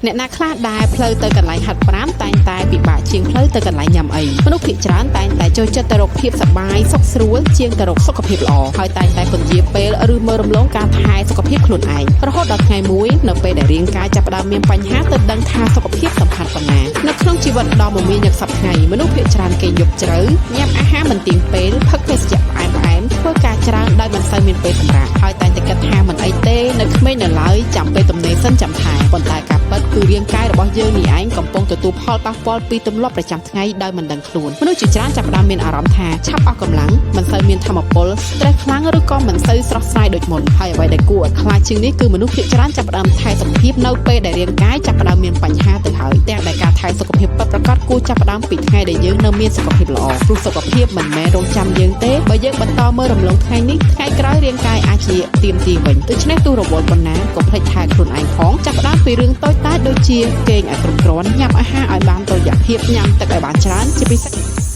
អ្នកណាខ្លះដែលផ្លូវទៅកន្លែងហាត់ប្រាណតែងតែពិបាកជាងផ្លូវទៅកន្លែងញ៉ាំអីមនុស្សភាគច្រើនតែងតែចូលចិត្តទៅរកភាពសប្បាយសុខស្រួលជាងទៅរកសុខភាពល្អហើយតែងតែពន្យាពេលឬមើលរំលងការថែសុខភាពខ្លួនឯងរហូតដល់ថ្ងៃមួយនៅពេលដែលរាងកាយចាប់ផ្ដើមមានបញ្ហាទើបដឹងថាសុខភាពសំខាន់ប៉ុណ្ណានៅក្នុងជីវិតដ៏មមាញឹកសព្វថ្ងៃមនុស្សភាគច្រើនគេងយប់ជ្រៅញ៉ាំអាហារមិនទៀងពេលផឹកភេសជ្ជៈផ្អែមផ្អែមធ្វើការច្រើនដោយមិនសូវមានពេលសម្រាកហើយតែងតែគិតថាមិនអីទេនៅក្មេងនៅឡើយចាំពេលទំនេរសិនចាំថែប៉ុន្តែការពិតគឺរាងកាយរបស់យើងនេះឯងកំពុងទទួលផលប៉ះពាល់ពីទម្លាប់ប្រចាំថ្ងៃដោយមិនដឹងខ្លួនមនុស្សជាច្រើនចាប់ផ្ដើមមានអារម្មណ៍ថាឆាប់អស់កម្លាំងមិនសូវមានថាមពល stress ខ្លាំងឬក៏មិនសូវស្រស់ស្រាយដូចមុនហើយអ្វីដែលគួរឲ្យខ្លាចជាងនេះគឺមនុស្សភាគច្រើនចាប់ផ្ដើមថែសុខភាពនៅពេលដែលរាងកាយចាប់ផ្ដើមមានបញ្ហាទៅហើយទាំងដែលការថែសុខភាពពិតប្រាកដគួរចាប់ផ្ដើមពីថ្ងៃដែលយើងនៅមានសុខភាពល្អព្រោះសុខភាពមិនមែនរងចាំយើងទេបើយើងបន្តមើលរំលងថ្ងៃនេះថ្ងៃក្រោយរាងកាយអាចជាទៀមទីវិញដូច្នេះទោះរវល់ប៉ុណ្ណាកុំភ្លេចថែខ្លួនឯងផងចាប់ផ្ដើមពីរឿងតូចតាចដូចជាគេងឲ្យគ្រប់គ្រាន់ញ៉ាំអាហារឲ្យបានតុល្យភាពញ៉ាំទឹកឲ្យបានច្រើនជាពិសេស